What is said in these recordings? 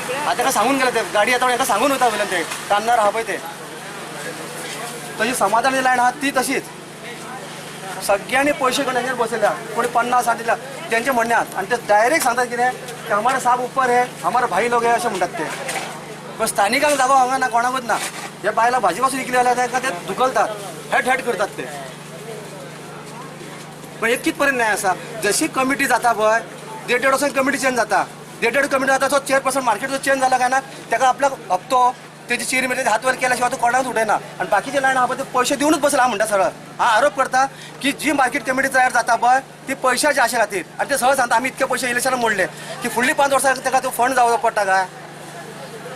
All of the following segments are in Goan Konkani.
आतां ताका सांगून गेले ते गाडी येता हेका सांगून वयता वयल्यान ते कामदार आहा पळय ते. तशी समाधानी लायन आहा ती तशीच सगळ्यांनी पयशे घेवन हेंचेर बसयल्या, कोणी 50 60 दिल्या तेंचे म्हणणे आहात. आनी ते डायरेक्ट सांगतात कितें की हमारा साब उपर है, हमारा भाई लोग है अशें म्हणटात ते. पण स्थानिकांक जागो हांगा ना, कोणाकूच ना. हे बायलां भाजी पासून विकली जाल्यार तांकां ते धुकलतात, हेट हेट करतात ते. पण एक कित पर्यंत न्याय आसा? जशी कमिटी जाता पळय, देड देड वर्सांनी कमिटी चेंज जाता, देड देड कमिटी जाता. तो चेअरपर्सन मार्केटचो चेंज जाला काय ना, ताका आपल्याक हप्तो तेजी चेअरमॅन हात वयर केल्या शिवाय तो कोणाकूच उठयना. आनी बाकीचे लायन आहा पळय ते पयशे दिवनूच बसला म्हणटा सरळ. हा आरोप करता की जी मार्केट कमिटी तयार जाता पळय ती पयशाच्या आशे खातीर. आनी ते सरळ सांगता आमी इतके पयशे इलेक्शनाक मोडले की फुडली 5 वर्सां ताका तो फंड जावचो पडटा काय,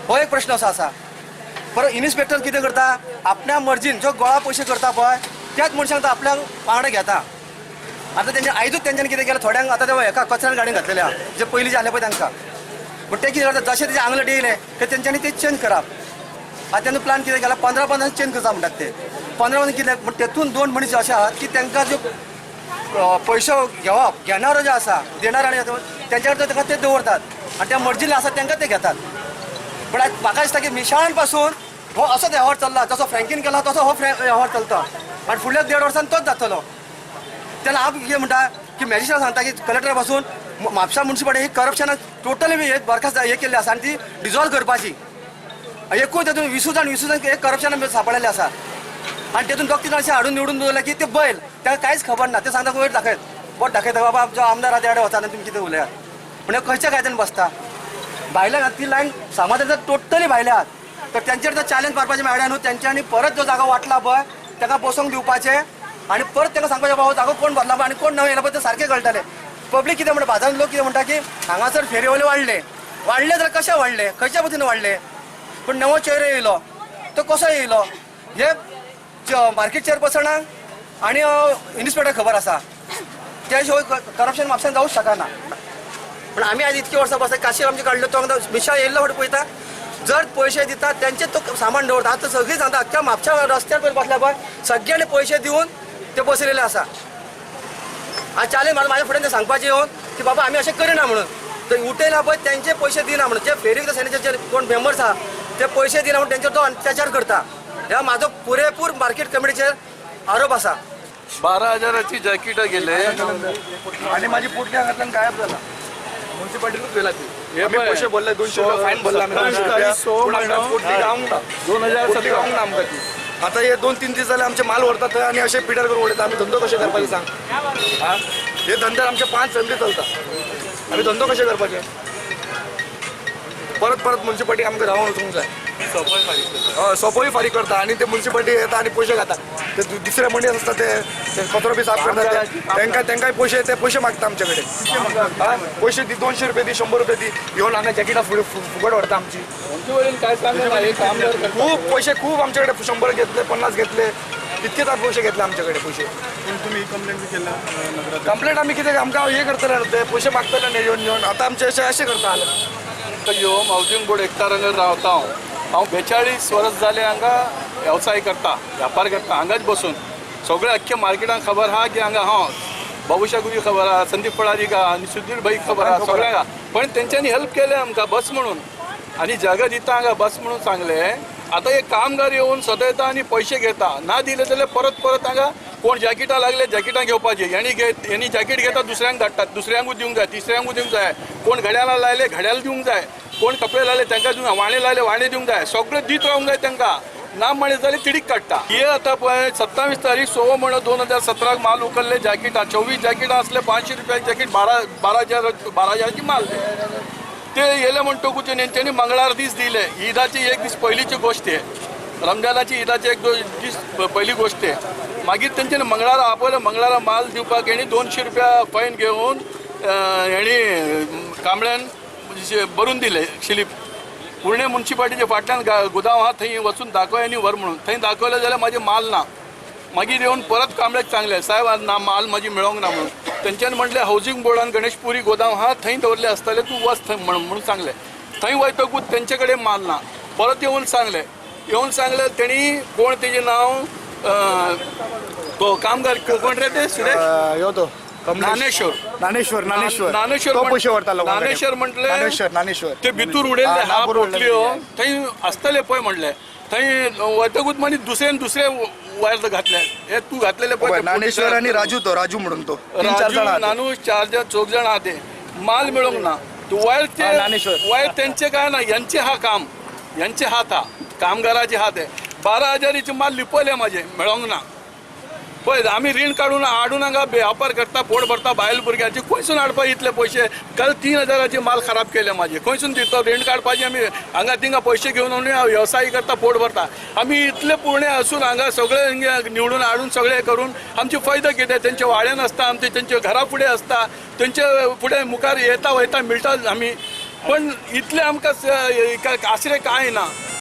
हो एक प्रश्न असो आसा. परत इन्स्पेक्टर कितें करता, आपल्या मर्जीन जो गोळा पयशे करता पळय त्याच मनशांक तो आपल्या वांगडा घेता. आतां तेंच्या आयजूच तेंच्यांनी कितें केलें, थोड्यांक आतां ते हेका कचऱ्यान गाडयेन घातलेले आहा जे पयलीं जे आसले पळय तांकां. पूण ते कितें करता, जशें तेजें आंगलट येयलें ते तेंच्यांनी ते चेंज करप. आतां तेंचो प्लान कितें केला, 15 15 चेंज करता म्हणटात ते. 15 15 कितें, पूण तेतून 2 मनीस अशे आहात की तांकां ज्यो पयशे घेवप घेणारो जे आसा देणार आनी तेंच्या कडेन तांकां ते दवरतात आनी त्या मर्जीन आसा तांकां ते घेतात. पण आयज म्हाका दिसता की मिशाळान पासून हो असोच वेव्हार चल्ला, जसो फ्रँकीन केला तसो हो वेव्हार चलता आनी फुडल्या 1.5 वर्सान तोच जातलो. तेन्ना हांव कितें म्हणटा की मॅजिस्ट्रेट सांगता की कलेक्टरा पासून म्हापसा म्युनिसिपालिटी ही करप्शनाक टोटली हे बरखास्त हे केल्ली आसा आनी ती डिजॉल्व करपाची. एकूय तातूंत 20 जाण 20 जाण एक करप्शनाक सांपडलेले आसा आनी तेतून 2-3 जाण अशे हाडून निवडून दवरले की ते बैल ताका कांयच खबर ना. ते सांगता वयर दाखयत बोट दाखयता, बाबा आमचो आमदार आहा ते वचा आनी तुमी कितें उलयात. पूण खंयच्या कायद्यान बसता? भायल्या ती लायन समाजान टोटली भायले आहात तर तेंचेर तर चॅलेंज मारपाचें मेळ्ळें न्हू तेंच्यांनी. परत जो जागो वांटला पळय ताका बसोंक दिवपाचें आनी परत तांकां सांगपाचें बाबा जागो कोण भरला पळय आनी कोण नवें येयला पळय ते सारकें कळटलें. पब्लीक कितें म्हणटा, बाजारान लोक कितें म्हणटा की हांगासर फेरीवाले वाडले, वाडले जाल्यार कशे वाडले, खंयच्या पद्दतीन वाडले, पूण नवो चेहरो येयलो तो कसो येयलो हे मार्केट चेअरपर्सनाक आनी इन्स्पेक्टर खबर आसा. त्या शिवाय करप्शन म्हापशान जावूच शकना. पण आमी आज इतकी वर्सां बसता, काशी आमचे काडलो तो मिशा येयल्लो फावटी पळयता, जर पयशे दिता तेंचे तो सामान दवरता. आतां सगळीं सांगता अख्ख्या म्हापशा रस्त्यार पळय बसल्या पळय सगळ्यांनी पयशे दिवन ते बसयलेले आसा. आनी चालेल म्हाका म्हाज्या फुडें ते सांगपाचें येवन की बाबा आमी अशें करिना म्हणून, तर उठयला पळय तेंचे पयशे दिना म्हणून, जे फेरीक सेनेचे जे कोण मेंबर्स आहा ते पयशे दिना म्हणून तेंचेर तो अत्याचार करता. ह्या म्हाजो पुरेपूर मार्केट कमिटीचेर आरोप आसा. 12 हजाराची जॅकेटां गेले आणि माझी पोटली हांगातल्यान गायब जाला, म्युन्सिपाल्टीनूच व्हेला ती. हे आमी पळय. पयशे भरले, 200 रुपया फायन भरला आमी, 200 27 रुपया. तारीख 6 पूण आमकां म्हयनो पोटली गावंक ना, 2017 पोटली गावंक ना आमकां ती. आतां हे 2-3 दीस जाले आमचे माल व्हरतात थंय आनी अशे पिड्यार करून उडयता. आमी धंदो कशे करपाचे सांग? हा हे धंद्यार आमचे 5 फॅमिली चलता, आमी धंदो कशे करपाचे? परत परत म्युन्सिपाल्टी आमकां धांवन वचूंक जाय. हय, सोपोय फारीक करता आनी ते म्युन्सिपाल्टी येता आनी पयशे खाता. ते दुसरे मनीस आसता ते ते कचरो बी साफ करता ते, तांकां तांकांय पयशे, ते पयशे मागता आमचे कडेन. हा पयशे दी, 200 रुपये दी, 100 रुपये दी, येवन हांगा जॅकेटां फुकट व्हरता आमची. तुमचे वडील काय सांगणार हे कामगार करतात. खूप पैसे, खूप आमचे कडेन 100 घेतले, 50 घेतले, कितकेच पयशे घेतले आमचे कडेन पयशे. पूण तुमी कंप्लेंट बी केला नगरात? कंप्लेंट आमी कितें, आमकां हे करतले न्हू, ते पयशे मागतले न्ही येवन येवन. आतां आमचे अशें अशें करता जाल्यार. येवन हावजींग बोर्ड एकतारांगर रावता हांव. हांव 42 वर्स जाले हांगा वेवसाय करता, व्यापार करता हांगाच बसून. सगळे अख्ख्या मार्केटाक खबर आहा की हांगा हांव बाबुशाकूय खबर आहा, संदीप फळारीक आहा आनी सुधीर भाई खबर आहा, सगळ्यांक आहा. पण तेंच्यांनी हेल्प केलें आमकां बस म्हणून आनी जागा दिता हांगा बस म्हणून सांगलें. आतां एक कामगार येवन सदयता आनी पयशे घेता, ना दिले जाल्यार परत परत हांगा कोण जॅकेटां लागले जॅकेटां घेवपाची, हेणी घेत हेणी जॅकेट घेता, दुसऱ्यांक धाडटात, दुसऱ्यांकूय दिवंक जाय, तिसऱ्यांकूय दिवंक जाय. कोण घड्याळां लायले घड्याळ दिवंक जाय, कोण कपडे लायले तांकां दिवंक जाय, वाणे लायले वाणे दिवंक जाय, सगळें दीत रावंक जाय तांकां. ना म्हणलें जाल्यार तिडीक काडटा. हे आतां पळय 27 तारीख 6 म्हयनो 2017 माल उखल्ले जॅकेटां, 24 जॅकेटां आसले, 500 रुपयाक जॅकेट, 12 12 हजाराची माल ते येले म्हणटकूच तेंच्यांनी मंगळार दीस दिले. ईदाची एक दीस पयलींची गोश्ट आहे, रमजानाची ईदाची एक दीस पयली गोश्ट आहे. मागीर तेंच्यांनी मंगळारा आपयले, मंगळारा माल दिवपाक हेणी 200 रुपया फायन घेवन हेणी कांबळ्यान भरून दिले स्लिप. पुणे म्युन्सिपाल्टीच्या फाटल्यान गुदांव आहा थंय वचून दाखय आनी व्हर म्हणून. थंय दाखयलें जाल्यार म्हाजें माल ना. मागीर येवन परत कांबळ्याक सांगलें, साहेब आज ना माल म्हाजी मेळोंक ना म्हणून. तेंच्यांनी म्हटलें हावजींग बोर्डान गणेशपुरी गोदांव आहा थंय दवरले आसतले, तूं वच थंय म्हणून सांगलें. थंय वयतकूच तेंचे कडेन माल ना. परत येवन सांगलें, येवन सांगलें तेणी कोण तेजें नांव तो कामगार कोण रे ते सुरेश यो तो कमलेश. ज्ञानेश्वर. ज्ञानेश्वर, ज्ञानेश्वर. ज्ञानेश्वर तो पयशे व्हरता लोकां कडेन. ज्ञानेश्वर म्हटलें- ज्ञानेश्वर, ज्ञानेश्वर. ते भितूर उडयल्ले हा, हा नापूर उडयल्ले. पोटल्यो थंय आसतले पळय म्हणले, थंय वतकूच मागीर दुसऱ्यान दुसरे वायर घातले, हे तूं घातलेले पळय पळय, ते ज्ञानेश्वर पोटली आणि राजू, तो राजू म्हणून तो तीन चार राजू जाण आहा ते. नानू चार जण चौग जण आहा ते, माल मेळोंक ना. तूं वायर हा, ज्ञानेश्वर. ते वायर तेंचे काय ना, यांचे हा काम, यांचे हात हा कामगाराचे हात आहे. 12,000चे माल लिपयले माझे, मेळोंक ना. पळय आमी रीण काडून हाडून हांगा वेपार करता, पोट भरता बायल भुरग्यांचे. खंयसून हाडपा इतले पयशे? काल 3,000चे माल खराब केले माझे, खंयसून दितो रीण काडपाचे? आमी हांगा थिंगा पयशे घेवन आमी वेवसाय करता, पोट भरता. आमी इतले पुणे आसून हांगा सगळे हिंगा निवडून हाडून सगळे करून आमचे फायदो कितें? तेंच्या वाड्यान आसता आमचे, तेंच्या घरा फुडें आसता, तेंचे फुडें मुखार येता वयता मेळटा आमी, पण इतले आमकां आसरे कांय ना.